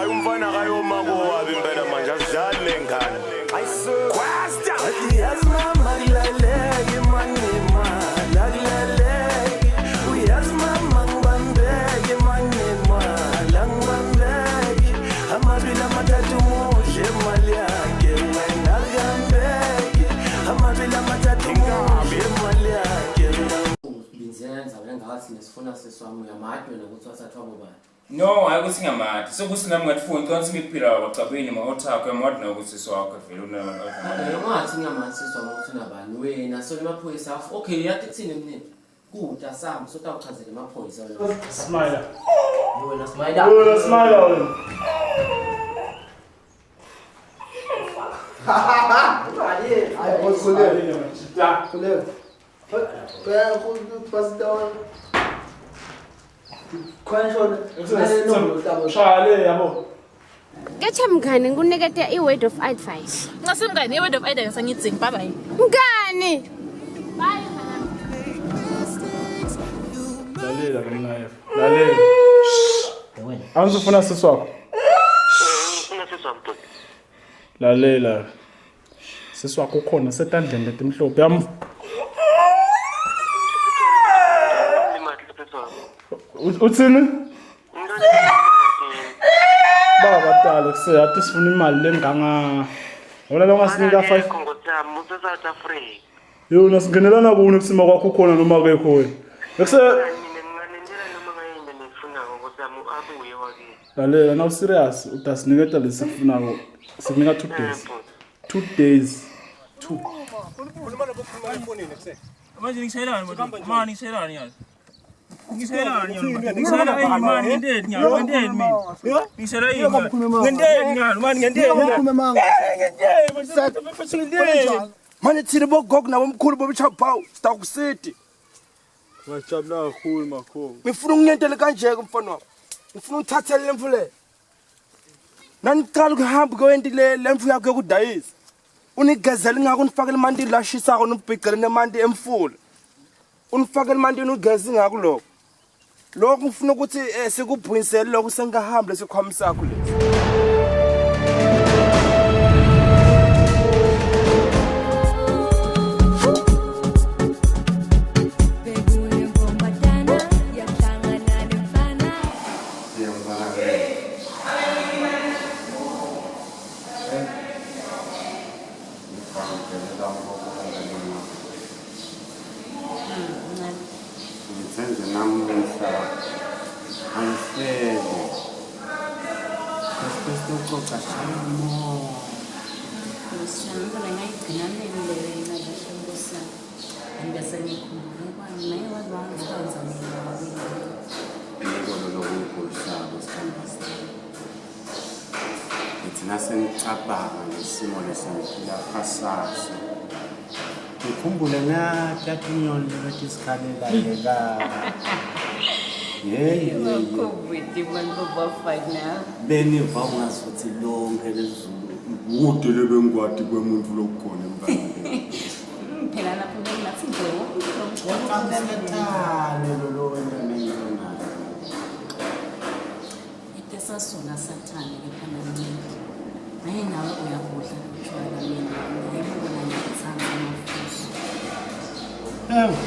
Hayi umfana kayoma kowabi impela manje asidlali nengane. Kwasta! Yazi mama kulaleki manimali akulaleki uyazi mama ngibambeke manimali angibambeki amabili amathathu mudle imali yakhe wena akambeki amabili amathathu mudle imali yakhe. Binzenza bengathi nesifuna seswami uyamati wena ukuthi wathathwa bobani. No, hayi ukuthi ngiyamati. Sokuthi nami ngathi ngicela ukuthi ngiphila wabacabini ma othakho uyamati nawe ukuthi siswakho vele una. Ungathi ngiyamati seswami ukuthi unabani wena so emaphoyisa afu. Okay, yathi kuthini mina? Kuda sami sotawuchazela emaphoyisa wena. Smile. Wena smile. Wena smile wena. Hayi boss khuleka. Khuleka. Phela ku pastor. Khona shona. Shaya le yabo. Kethe mngani ngikunikete i-word of advice. Ngase mngani i-word of advice angidzingi bye bye. Mngani! Lalela ke mna F. Lalela. Awuzufuna sisi wakho. Lalela. Sisi wakho ukhona setandleni letimhlophe. Yam uthini? Baba dala kuseyathi sifuna imali lenganga. Wona lo ngasinika 5. South Africa. Yona singenelana kuni kusima kwakho ukhona noma akekho wena. Ekuse Mina nginganendela noma ngayini nifunako Nkosi yami abuye wakithi. lalela now serious utasiniketa lesikufunako. Sikunika 2 days. 2 days. 2. Manje ngishayelani manje? Mani ngishayelani yazi? Ngishayelani yazi? Ngishayela yini mani ngenteni nyalo? Ngenteni mina? Ngishayela yini? Ngenteni nyalo mani ngenteni? Ngenteni manje ngenteni. Manje thina bogogo nabomkhulu bobishabawu sitakusiti. Ngajabula kakhulu makho. Ngifuna ukunyentele kanje ke mfana wami. Ngifuna uthathele lemfu le. Naniqala ukuhamba kuyenti le lemfu yakho yokudayisa. Unigezele ngakho unifakele emanti lashisako nibhicele nemanti emfula. Unifakele emanti unigeze ngakho lokho. Lokho ngifuna ukuthi sikubuyisele lokho sengahambi lesikhwama sakho lesi. Ngithenze namuhla angihlele. Sesixoxa shamo. Ngosishangibona ngayigcina nini leyo imali yasho Nkosi yami. Angibese ngikhumbule kwami naye waze wangikhonza mina wawini. Ngikolo lokugulisako sithando sami. Ngithi nasengicabanga ngesimo lesengiphila phasaso. Ngikhumbule ngathatha inyoni lebethi sikhalela leka. Hey, Bakhumbule mani bobafana. Beniva ungazuthi lonke lezulu kude lebengikwati kwemuntu lokukhona emhlabeni. Phela lapho bengathi nje wonke Sathane lo wena nenginayo. Into sathane ke phana mina. Naye nawe uyakudla utshwala mina. Ngiyabona ngiyakuthanda amafuso. Ewu.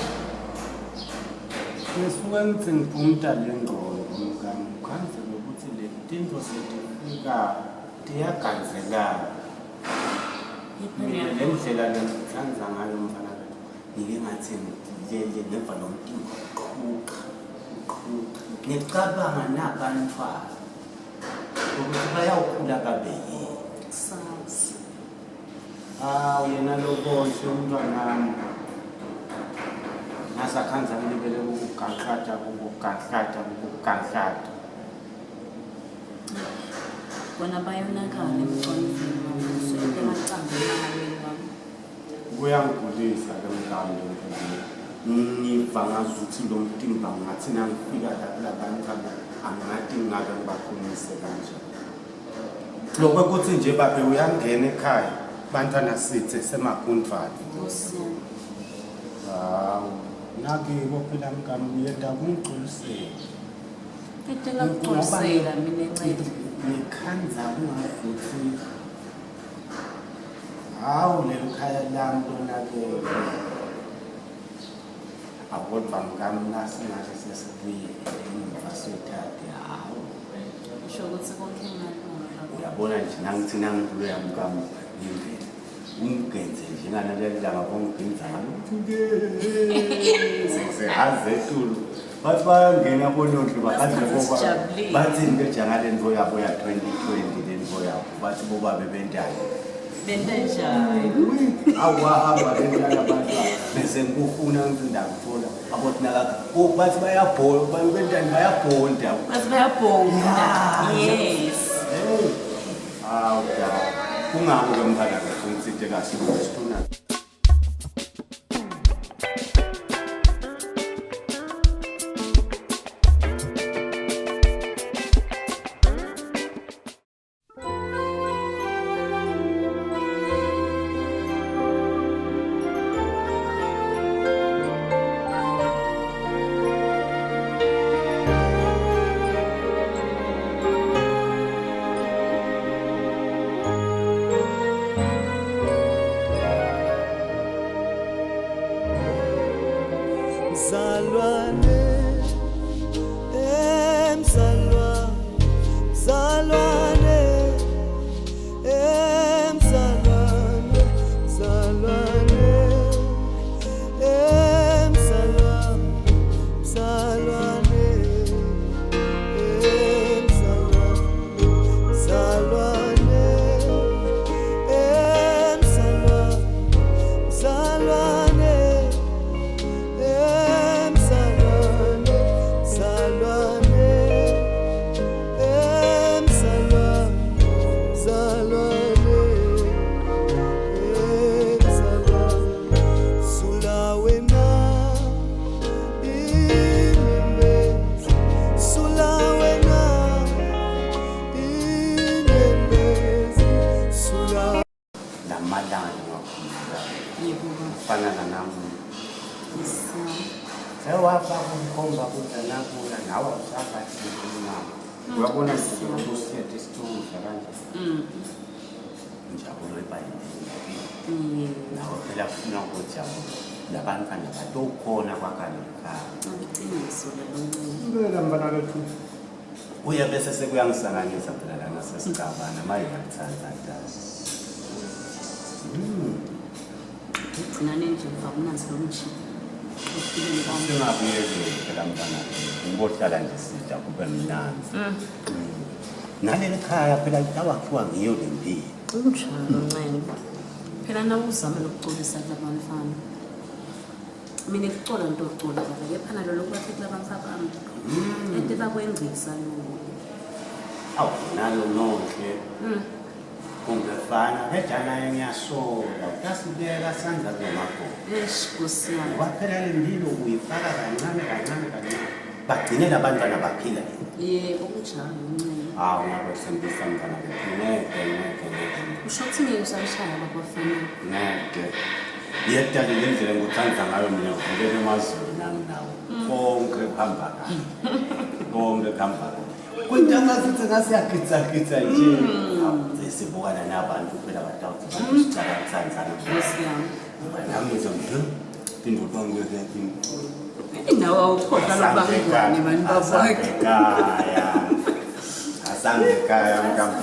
Ngisuke ngithi ngiphumta le ngqondo mngani khanze ukuthi le tinto setifika tiyaganzelana. Mina le ndlela lengithanda ngayo mfana wethu ngike ngathi ngilele ngemva lomtimba uqhuqa uqhuqa ngicabanga nabantwana ukuthi bayawukhula babe yini. Sazi. Hawu yena lo bonhle umntwanami. Nasakhanza ngilibele ukuganhlata ukuganhlata ukuganhlata. Bona bayonakala emcondweni wami. Emacamba emangweni wami. Kuyangigulisa ke mngani lo mntwana. Ngiva ngazuthi lo mtimba ngathi nangifika la kulabantwana angathi ngabe ngibakhulumise kanjani. Lokho kuthi nje babe uyangena ekhaya bantwana sithe semagundvane. Nkosi yami. Hawu nakibo phela mngani uyenda kungigculisela. Ngicela ukuxolisela mina encede. Ngikhala Ngikhanza kungafuthi hawu leli khaya lami lonakele. Akodwa mkami nasingahle sesibuyele emuva sothathe hawu. Usho ukuthi konke ngalunga. Uyabona nje nangithi nangibuya mkami ngingene. Ungenze njengaleli langa kongenza ngalokuthi sehazetulu. Bathi bayangena bonondlu bakade boba bathini ke jangale nto yabo ya 2020 le nto yabo bathi bobabe bentani bentanjani awahamba bentana abantu bese ngikufuna ngithi ndakuthola abothi nakakho bathi bayabhola bentani bayabhonda bathi bayabhonda yes hey awu da kungako ke mntana ke ngitsite kahle sithuna. Mzalwane, mzalwa, mzalwane, mzalwane, mzalwane, mzalwa, mzalwane, mzalwa, mzalwane, mzalwa, mzalwane. Sewafaka umkhomba kudla nakuya nawe awusaphathi umncamo. Uyabona nje isithuza kanje. Injabulo ebhayibhelini. Nawe phela kufuna ukujabula. Labantwana batokhona kwakhona ekhaya. Iqiniso lelo. Impela mfana wethu. Uya bese sekuyangisanganisa phela lana sesicabana maye ngiyakuthanda dala. Ugcina nje ufakunanzi lo mshini. Singabuyeli phela mntana, ngibohlala nje sidla kube mnandi. Naleli khaya phela litawakhiwa ngiyo le mpilo. Kunjalo Ncene. Phela nawe uzame lokucolisa kulabantwana. Mina kucola nto okucola baba kepha nalo lokwathi kulabantwana bami. Ente bakwengcisa lokho. Awu nalo nonke. Kungefana bejana ngiyasola utasibeka sandla kumakho. Eish Nkosi yami. Ngoba phela le mpilo uyifaka kancane kancane kancane. Bagcine labantwana baphila. Yebo kunjalo Ncene. Hawu ngakwethembisa mntwana wethu ngeke ngeke ngeke. Usho ukuthi ngeke usayishaya babafana. Ngeke. Yedale le ndlela engikuthanda ngayo mina ngivukele emazulu nami nawe. Konke kuhamba kahle. Konke kuhamba kahle. Kwintanga sithi ngasiyagitsa nje. Sibukana nabantu phela batawuthi sicala kuthandzana. Nkosi yami. Nami ngizomdla. Indoda ngeke Nawe awukhohlwa labangani mani babakhe. Asange ekhaya mkami.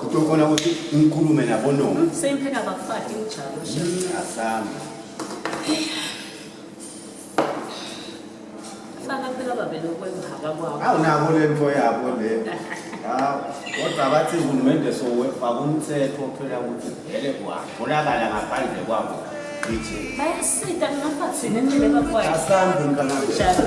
Kutokhona ukuthi ngikhulume nabo no. Sempheka abafati njalo. Asambe. Faka phela babe lokwemhaka kwabo. Awunako le nto yabo le. Hawu kodwa bathi uhulumende sowefaka umthetho phela ukuthi vele kwatholakala ngaphandle kwabo. Bayasita kungafathini endlela bakwakhe. Asambe mntwana. Njalo.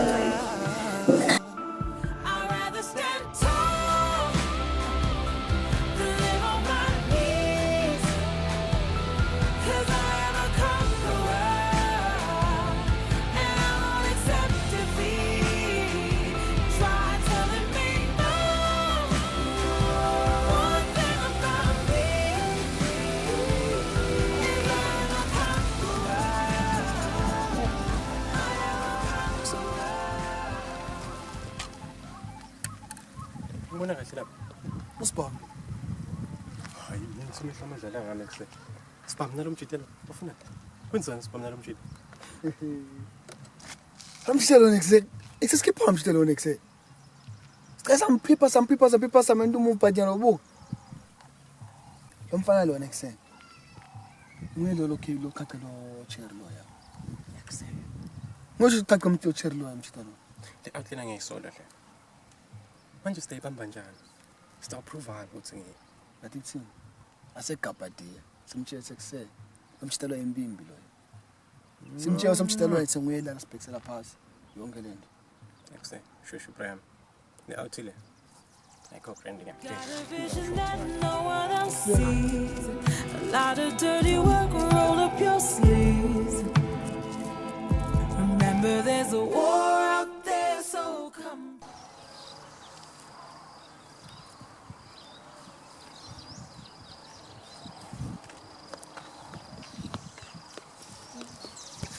Usibhamu. Hayi, mina ngisumehla amadlala ngane kuse. Sibhamu nalo mjitela. Ufuna? Kwenzani sibhamu nalo mjitela? Ramshelo nexe. Exe skipha mshelo nexe. Sicela samphipha samphipha samphipha samentu move but yena ubuka. Lo mfana lo nexe. Nguye lo lo lo qaqa lo chair lo ya. Nexe. Ngisho qaqa umntu chair lo mshito lo. Le outline angiyisola hle. Manje sitayibamba njani? Sitawuprova ukuthi ngi. Ngathi kuthini? Asegabhadiya. Simtshele sekuse. Lomshitelo embimbi lo. Simtshele somshitelo ethe nguye lana sibhekisela phasi. Yonke lento. Nexe, shushu Brian. Le out le. Ayikho friend ngiyakutshela. Vision that no one else sees. A lot of dirty work, roll up your sleeves. Remember, there's a war out there, so come.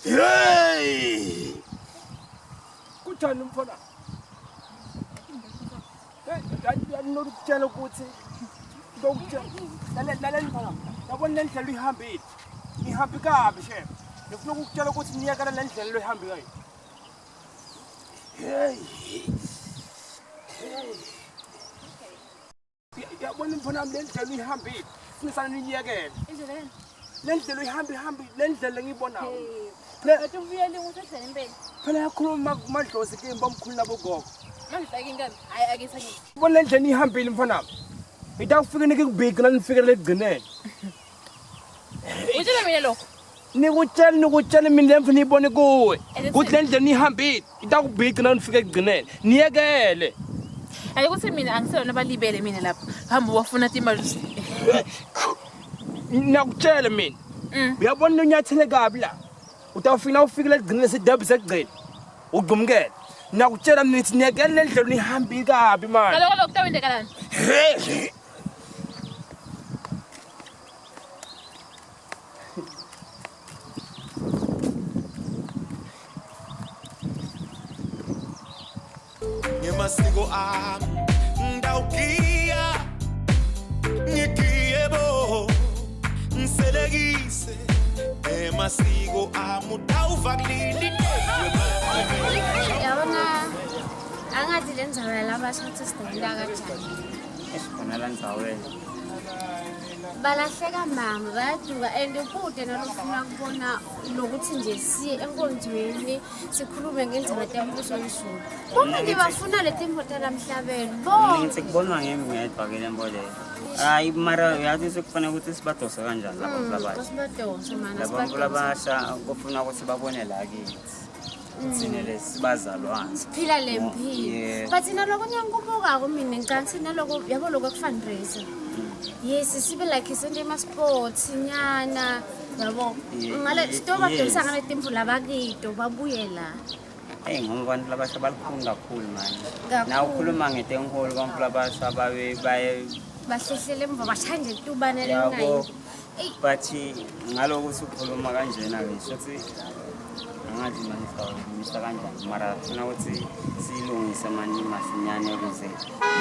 Hey! Kunjani mfana? Hey, nginokutshela ukuthi ngokutshela lalela mfana. Yabona le ndlela uyihambile. Ngihambi kabi she. Ngifuna ukukutshela ukuthi niyekela le ndlela loyihambi ngayo. Hey. Yabona mfana le ndlela uyihambile. Sinisana niyekele. Indlela Le ndlela uyihambi hambi le ndlela engiyibonayo. Bathi ubuyele usendleleni impela. Phela yakhuluma kumadlozi kimi bomkhulu nabogogo. Manje fake inkabi. Hayi ake sangithi. Bona le ndlela ihambile mfana. Ngitawufika nikubhiki la nifike legcineni. Utshela mina lokho. Nikutshela mina le mfana ibone kuwe. Kuthi le ndlela ihambile itakubhiki la nifike ekugcineni. Niyekele. Hayi ukuthi mina angiseyona abalibele mina lapha. Hamba wafuna imali. Ngiyakutshela mina. Uyabona unyathele kabi la. Utawufika ufike legcineni sedabi sekugcina. Ugqumkele. Ngiyakutshela mina ngithi niyekele le ndlela nihambi kabi manje. Kaloku lokho kutawindekalani? Ngemasiko ami ndawugiya ngigiye bo ngiselekise emasiko ami utawuva kulili. Yabona angathi le ndzawo yalabasha ukuthi sidayela kanjani. Esikhona la ndzaweni. Balahleka mama bayaduka and kude nalofuna kubona lokuthi nje siye enkonzweni sikhulume ngendaba tembuso wezulu. Bonke nje bafuna le timbo talamhlabeni. Bonke. Ngithi kubonwa ngimi ngedwa ke le mboleko. Hayi mara uyazi sekufanele ukuthi sibadose kanjani laba bantu labasha. Sibadose mana Laba bantu sibadose. labasha kufuna ukuthi babone la kithi. Thina lesibazalwane. Siphila le mpilo. Yeah. But naloko ngiyakubukako mina ngicabanga naloko yabo lokho ku-fundraiser. Yes, sibe like isento ema-sports nyana yabo. Ngale sitoba donsanga ngale timvu labakito babuye la. Hey ngoba abantu labasha balikhulu kakhulu manje. Kakhulu. Na ukhuluma ngetenkolo abantu labasha babe baye bahlehlele emva bashanje itubane Yabo. lenayo. Eyi. Bathi ngaloko usukhuluma kanjena ke shuthi angathi manje sawumisa kanjani mara funa ukuthi silungise manje masinyane ukuze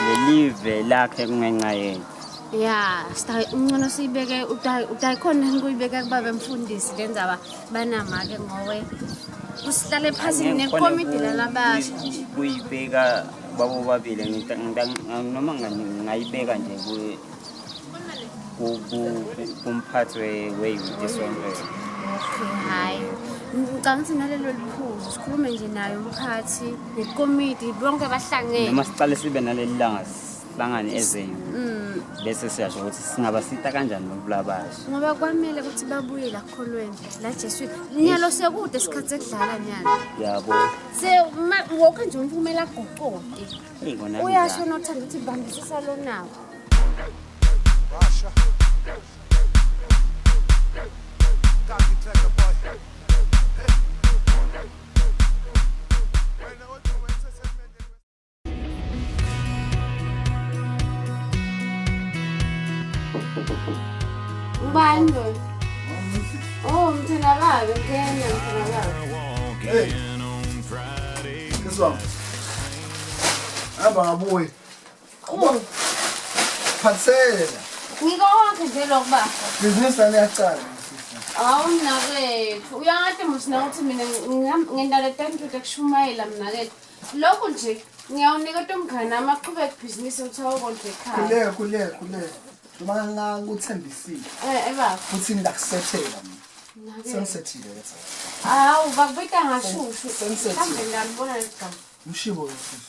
lelive lakhe kungenxa yethu. Ya, ungcono siyibeke utayikhona ukuyibeka kubabe mfundisi le ndzaba banama-ke ngowe kusihlale phasi Angeke nekomidi ngikhone lalabasha. kuyibeka babo babili noma ngayibeka nje kumphathi we-youth sonke. Okay, hhayi. Ngicabanga ukuthi nalelo liphuzu sikhulume nje naye umphathi nekomidi bonke bahlangene. Noma sicale sibe naleli langa sihlangane as a youth. Bese siyasho ukuthi singabasita kanjani abantu labasha. Ngoba kwamele ukuthi babuye la kholweni la Jesu. Nyalo sekude isikhathi sekudlala nyalo. Yabo. Se wonke nje umuntu kumele aguquke. Hey kona. Uyasho nothanda ukuthi bambisisa lo nawo. Basha. Ubani lo? Oh, mthanda babe, ngena mthanda babe. Hey. Kiswa. Hamba ngabuye. Oh. Ngikuphathela. Ngikonke nje lokho bafo. Business lami iyacala. Awu mnakethu, uyangati musi ukuthi mina ngendala tento tekushumayela mnakethu. Lokhu nje ngiyawuniketa umngane wami aqhubeke ibhizinisi ukuthi awukondla ekhaya. Khuleka khuleka khuleka. Noma ngakuthembisile. Baba. Futhi ngiyakusethela mina. Mnakethu. Sengisethile ke. Hawu bakubita ngashushu. Sengisethile. Mhlawumbe ngiyalibona leli gama. Umshibo ke sisi.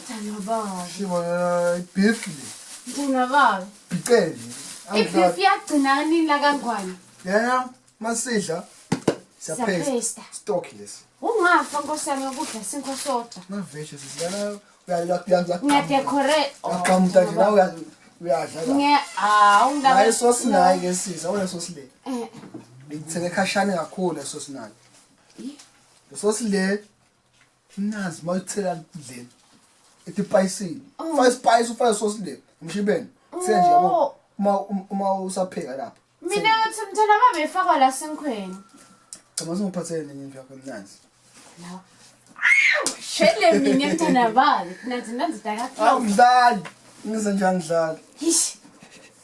Mntana baba. Umshibo beef le. Mntana baba. Bicele. I-beef iyagcina nini la kaNgwane? Yena masidla siyaphesta. Siyaphesta. Stock lesi. Ungafa nkosi yami ukudla sinkwa sodwa. Maveshe sisi lana uyalwa Ngiyadecorate. Uyaqhamuka nje la uyadla la. Ngiya hawu ngaba. Nayi sosi nayi ke sisi, awona sosi le. Eh. Ngithenge khashane kakhulu le sosi nayi. Le sosi le nazi mawuthela kudleni. Ethi spicy. Faka spice ufake sosi le. Umshibeni. Senje yabo uma usapheka lapha. Mina ngathi mntana baba efakwa la sinkhweni. Cha mase ngiphathele nenye indlu yakho mnanzi. La. Shele mina mntana baba. Nanzi nanzi daka. Awudlali. Ngize nje angidlali. Hish.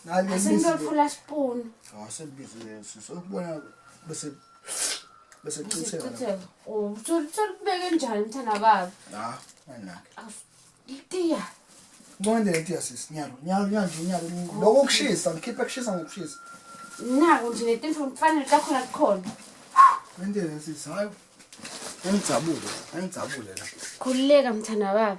Nali Asengiyofula spoon. Ah selibizi leso. Ukubona bese chitheka. Oh, uthole njani mntana baba? Ah, ayinake. Itiya. Ngibonde letiya sisi. Nyalo, nyalo, nyalo nje nyalo. Lokho kushisa, ngikhipha kushisa ngokushisa. Nako nje letinto kufanele takhona kukhona. Wendele sisi, hayi. Angijabule, angijabule la. Khululeka mntana baba.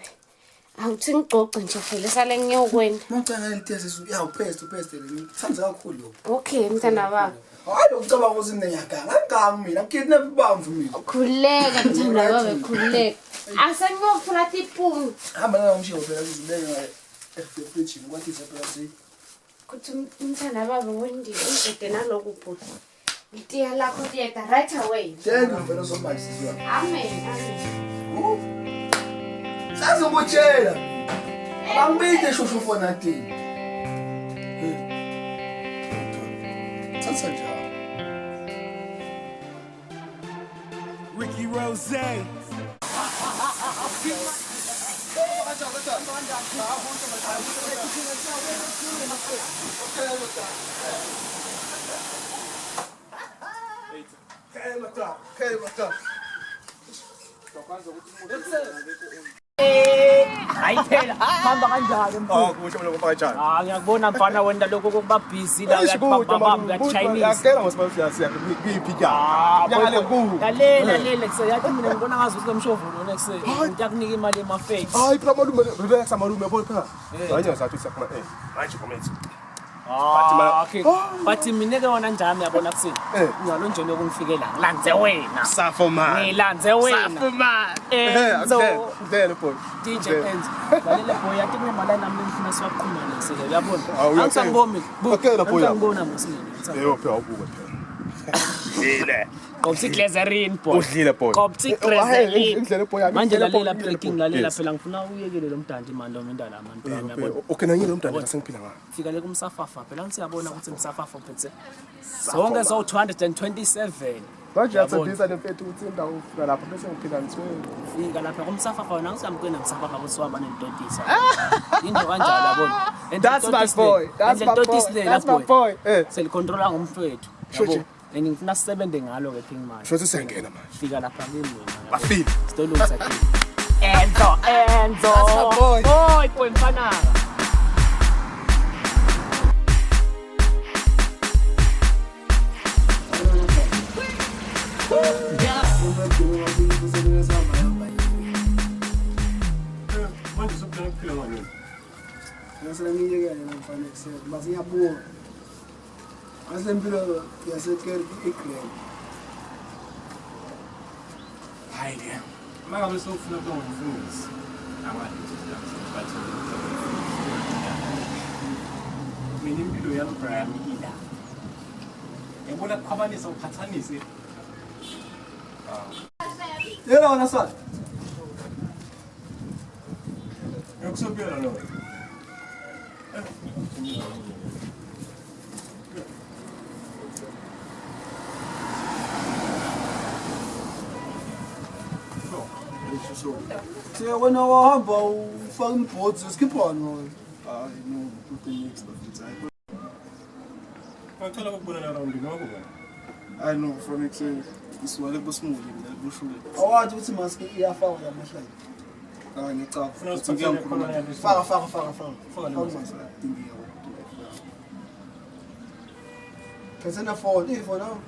Awuthi ngigcoce nje vele sale ngiyokwenda. Mawucanga letiya sisi, uyawuphesta upheste ngithanda kakhulu lokho. Okay mntana baba. Hayi ukucabanga ukuthi mina ngiyaganga, angiganga mina, ngikidnap ibamvu mina. Khululeka mntana baba, khululeka. Asengiyofuna tipuni. Hamba nayo umshiwo phela sizibeke efrijini kwathi phela si. Kuthi mntana baba wendile ungede naloku bhuti. Itiya lakho liyeta right away. Thank you vele so much sisi wami. Amen, amen. Sazokutshela. Bangibide shushu for nothing. Thatha njalo. Ricky Rose. Hayi phela hamba kanjani mfana? Ah kusho mina kanjani? Ah ngiyakubona mfana wena lokho kokuba busy la uyabamba Chinese. Ngiyakela ngosibafika siya kuyiphi ya. Ngiyale ku. Lalela lalela kuseyathi mina ngibona ngazi ukuthi lomshovu lona kuse uyakunika imali ema fake. Hayi phela malume relax malume yabo phela. Hayi ngizathi siyakuma manje comment. Ah okay. But mina ke wona njami yabona kusini. Ngalo nje lokungifikela ngilandze wena. Safo man. Ngilandze wena. Safo man. Enzo. Ngene boy. DJ Enzo. Lalela boy yathi kunemali nami ngifuna siwaqhumanise le uyabona. Angisangiboni. Okay la boy. Angibona mosini. Yebo phela ubuka phela. Dlile. Qopsi glycerin boy. Udlile boy. Qopsi glycerin. Indlela boy yami. Manje lalela phela king lalela phela ngifuna uyekele lo mdanti manje lo mntana abantu bami yabona. Okay nanye lo mntana sengiphila ngayo. Fika le kumsafafa phela siyabona ukuthi umsafafa uphethe. Sonke so 227. Manje uyathembisa lemfethu ukuthi indawo ufika lapha bese ngiphila ngithwele. Fika lapha kumsafafa wena ngisamqina msafafa ukuthi uhamba nentotisa. Into kanjalo yabona. That's my boy. That's my boy. That's my boy. Selicontrola ngomfethu. Yabo. And ngifuna sisebenze ngalo ke king manje. Shothi siyangena manje. Fika lapha kimi wena. Bafile. Sitolungisa king. Enzo, Enzo. That's my boy. Boy, boy mfana. Manje sokuphila ukuphila ngani? Ngasengiyekele mfana ekuseni, bese ngiyabuka. Asempilo yasekerke igrand. Hayi ke. Mangabe sofuna ukuba ngumfundisi, angathi but mina impilo yami Brian ila. Yabona kukhwabanisa uphathanise. Yena wona sala. Yokusopela lo. Wena wahamba ufaka imbhodzi skipani. Hayi no uqinile. Thanks bafethu. Hayi. Ngicela ukubona round ngakho bani. Hayi no mfana ekuseni isuka lekusimuli mina kushule. Awathi ukuthi mask iyafakwa lamhlanje. Ah ngiyacaba. Ufuna ukuthi ngikhuluma Faka faka faka faka. Faka le mask. Phethena phone, ifone now.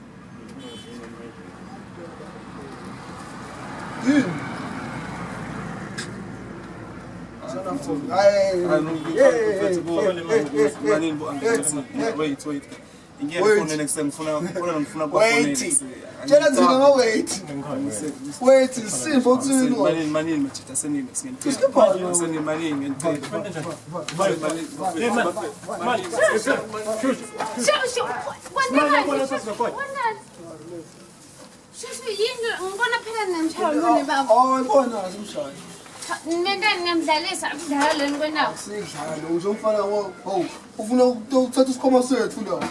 Yini? Wait, wait. Ngiyafona next time ngifuna ngifuna Wait. Tshela nzima ma wait. Wait, isifo uthini Manini manini majita senime singentela. Senime manini ngentela. Mani. Shushu, kwenzani? Shushu yini ngibona phela nemshayelo lone baba. Oh, ngibona simshayelo. Mina ngiyamdlalisa akudlala leni kwenawo. Sidlalo usho umfana wo ufuna ukuthatha isikhwama sethu la.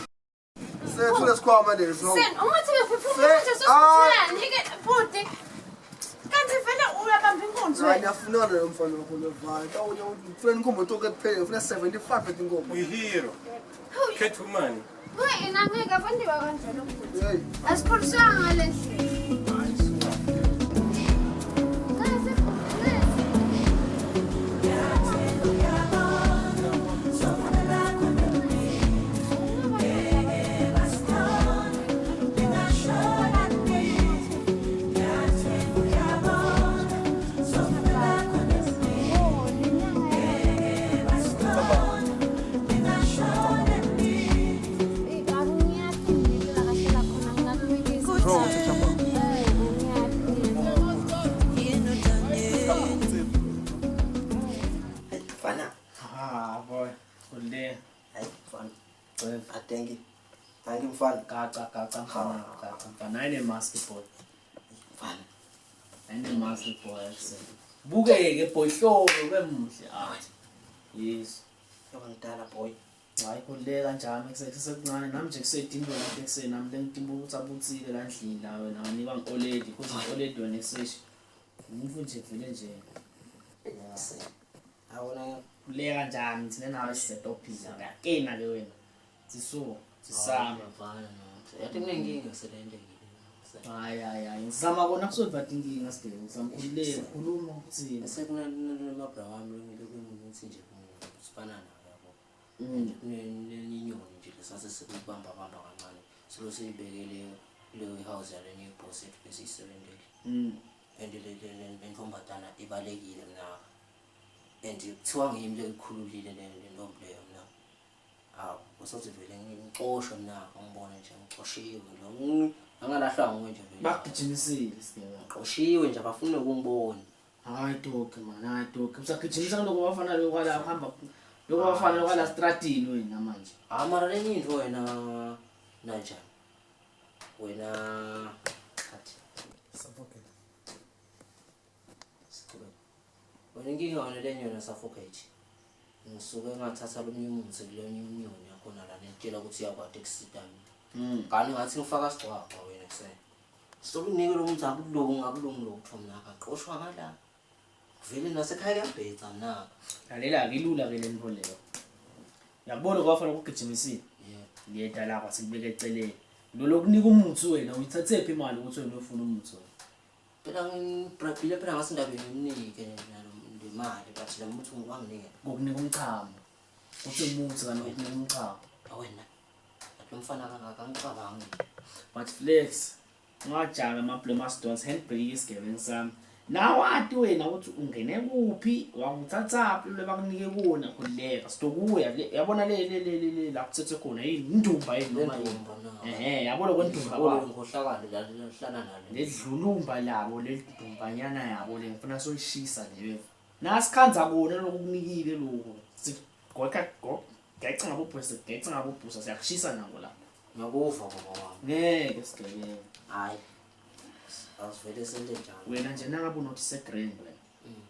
Sethu lesikhwama leso. Sen uma thi bephefumula nje sosithulani ke bhuti. Kanti vele uyabamba inkunzi Hayi ngiyafuna lo mfana wakho levaya. Tawunya ufuna inkombo toke kuphela ufuna 75 etinkombo. Uyihero. Khetha umani. Wena ngeke kwenziwa kanjalo bhuti. Asikhuliswanga ngale ndlela. Mfana gaca gaca mfana gaca mfana ayine mask boy mfana ayine mask boy bukeke boy hlobo bemuhle ah yes ngidala boy hayi khuleka njami kusekuncane nami nje kusedinto lapha ekuseni nami lengitimba ukuthi abutsile la endlini la wena nganikwa ngi-oledi because ngi-oledi wena ekuseshe umuntu nje vele nje awona khuleka njami thina nawe sisetophiza ngiyakena ke wena siso sisama mfana yathi kunenkinga selendekile. Hayi hayi hayi ngizama kona kusolva inkinga sidenge ngizamkhululeka khuluma ukuthini sekunalomabra wami lokuthi nje sifana nayo yabo kunenyoni nje lesase sekubamba bamba kancane silo siyibekele leyo house yale boss ethu lesiyisebenzele and le ntombazana ibalekile mina and kuthiwa ngiyimi lekhululile le ntombi leyo mina ah usothi vele ngixoshwe mina ngibone nje ngixoshiwe nje angalahlwa nguwe nje vele bagijimisile sigebengu ngixoshiwe nje abafuna ukungibona. Hayi dog man hayi dog usagijimisa kuloko bafana lokwala uhamba lokho bafana lokwala stratini wena manje. Ah mara lenye into wena nanjani wena athi suffocate wena inkinga wena lenye wena suffocate ngisuke ngathatha lomnye umuthi kulenye inyoni yakhona la nitshela ukuthi iyakwati ukusita mina kanti ngathi ngifaka sigcwabha wena kusena sokunike lo muntu akulungi akulungi lutho mina akaqoshwa ngala vele nasekhaya kuyabhetha mina. Lalela-ke ilula-ke le nto leyo uyakubona kwafana kugijimisile liyeda lakho asikubeka eceleni lo lokunika umuthi wena uyithathephi imali ukuthi wena uyofuna umuthi wena phela ngibrabhile phela ngasindabeni ngimnike nalo le mali but lo muthi wanginika ngokunika umchamo uthi umuthi kanti ngokunika umchamo awena lo mfana kangaka angicabangi but flex ungajaka ama-blomastons handbrake isigebengu sami nawati wena ukuthi ungene kuphi wakuthathaphi lo bakunike kona khululeka sitokuya yabona le la kuthethe khona yini indumba yini noma yini ehe yabona kwendumba kwabo ngikhohlakala la lihlala nalo ledlulumba labo ledumbanyana yabo le ngifuna soyishisa leyo nasikhanza kona lokukunikile lokho sigoqa geca ngabobhusa geca ngabobhusa siyakushisa nako lapha ngiyakuva baba wami ngeke sigebengu hayi asivele sente njalo wena nje nangabe unothise grand wena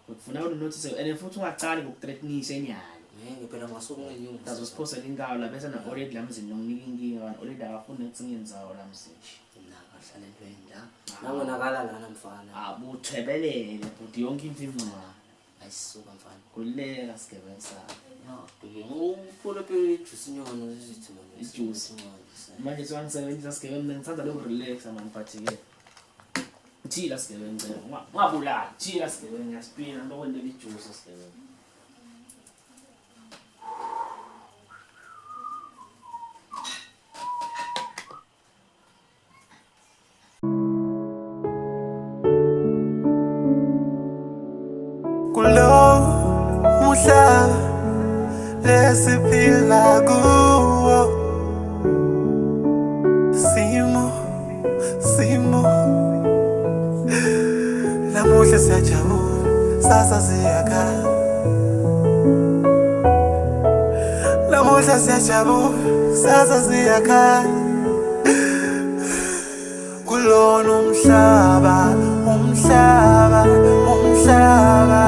ukufuna unothise and futhi ungaqali ngokuthreatenisha enyalo ngeke phela ngasuke ngenyuka azosiphosela inkawu la bese na already la mzini nonginika inkinga kanti already akafuni ukuthi ngiyenzawo la mzini mina kahlala entweni la nangonakala lana mfana abuthwebelele bhuti yonke into imncane ayisuka mfana kuleka sigebengu sakho. Ngifuna phela ijuice nyana zithi manje. Ijuice. Manje siwangisebenzisa sigebengu mina ngithanda loku relaxa man but ke. Thila sigebengu ngicela. Ungabulali. Thila sigebengu ngiyasipina ntokwentela ijuice sigebengu. Kulo muhlaba lesiphila kuwo simo simo namuhla siyajabula sasa siyakhala namuhla siyajabula sasa siyakhala kulona umhlaba umhlaba umhlaba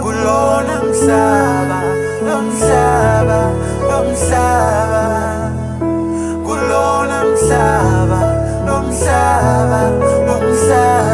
kulona umhlaba umhlaba umhlaba kulona umhlaba umhlaba umhlaba.